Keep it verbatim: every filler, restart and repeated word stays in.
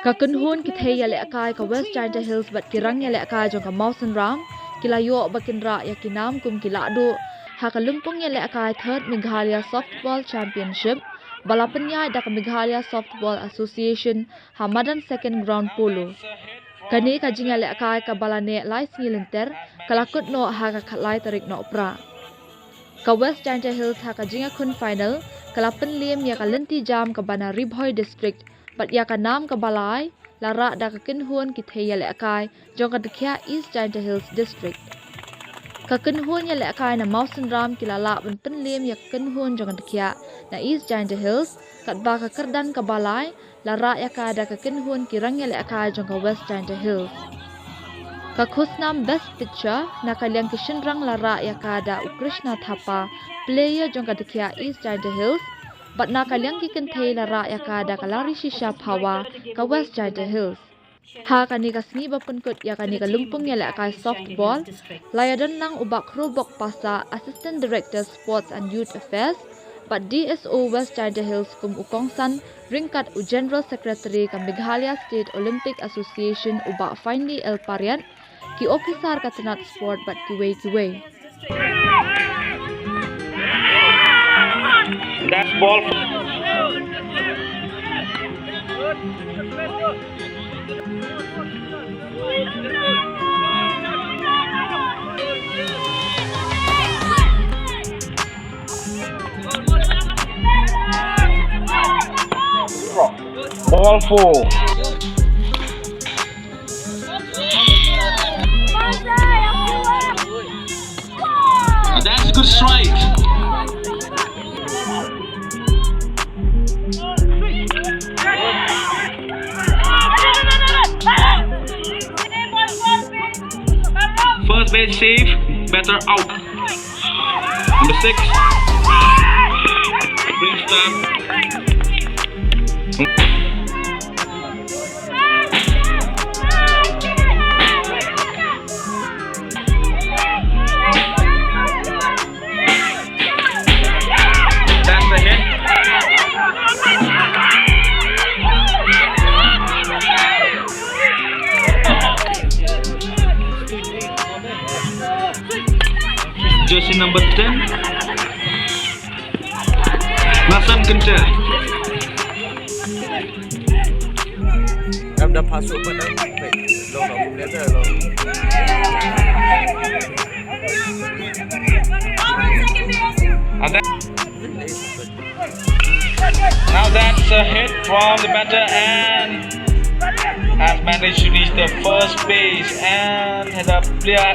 Ka kynhun ki thei ïalehkai ka West Jaintia Hills bad ki rang ïalehkai jong ka Mawsynram ki la ïoh ba kin rah ïa ki nam kum ki lahduh ha ka lympung ïalehkai Third Meghalaya Softball Championship ba la pynïaid da ka Meghalaya Softball Association ha madan Second Ground Polo. Kane ka jingïalehkai kaba la neh lai sngi lynter ka la kut noh ha ka khatlai tarik Nohprah. Ka West Jaintia Hills ha ka jingïakhun final ka la pynliem ïa ka lynti jam kaba na Ri Bhoi District bad ïa ka nam kaba lai la rah da ka kynhun ki thei ïalehkai jong ka dkhiah East Jaintia Hills District. Ka kynhun ïalehkai na Mawsynram ki la lah ban pynliem ïa ka kynhun jong ka dkhiah na East Jaintia Hills, katba ka kyrdan kaba lai la rah ïa ka da ka kynhun ki rang ïalehkai jong ka West Jaintia Hills. Ka khusnam Best Pitcher na ka liang ki shynrang la rah ïa ka da u Krishna Thapa, player jong ka dkhiah East Jaintia Hills, bad na ka liang ki kynthei la rah ïa ka da ka Larishisha Phawa ka West Jaintia Hills. Ha kane ka sngi ba pynkut ïa kane ka lympung ïalehkai softball, la ïadon lang u Bah Khrobok Passah, Assistant Director Sports and Youth Affairs, bad D S O West Jaintia Hills kum u kongsan, ryngkat u General Secretary ka Meghalaya State Olympic Association u Bah Finely L Pariat, ki ophisar ka tnat sport bad kiwei kiwei. That's ball. Ball four. And that's a good strike. First base safe, batter out. Number six. Brings the That's the hit. Jersey number ten. Nasan Kynter. Kam da pasu pa da. Wait, long, long, long, long. And then, now that's a hit from the batter and has managed to reach the first base and had a clear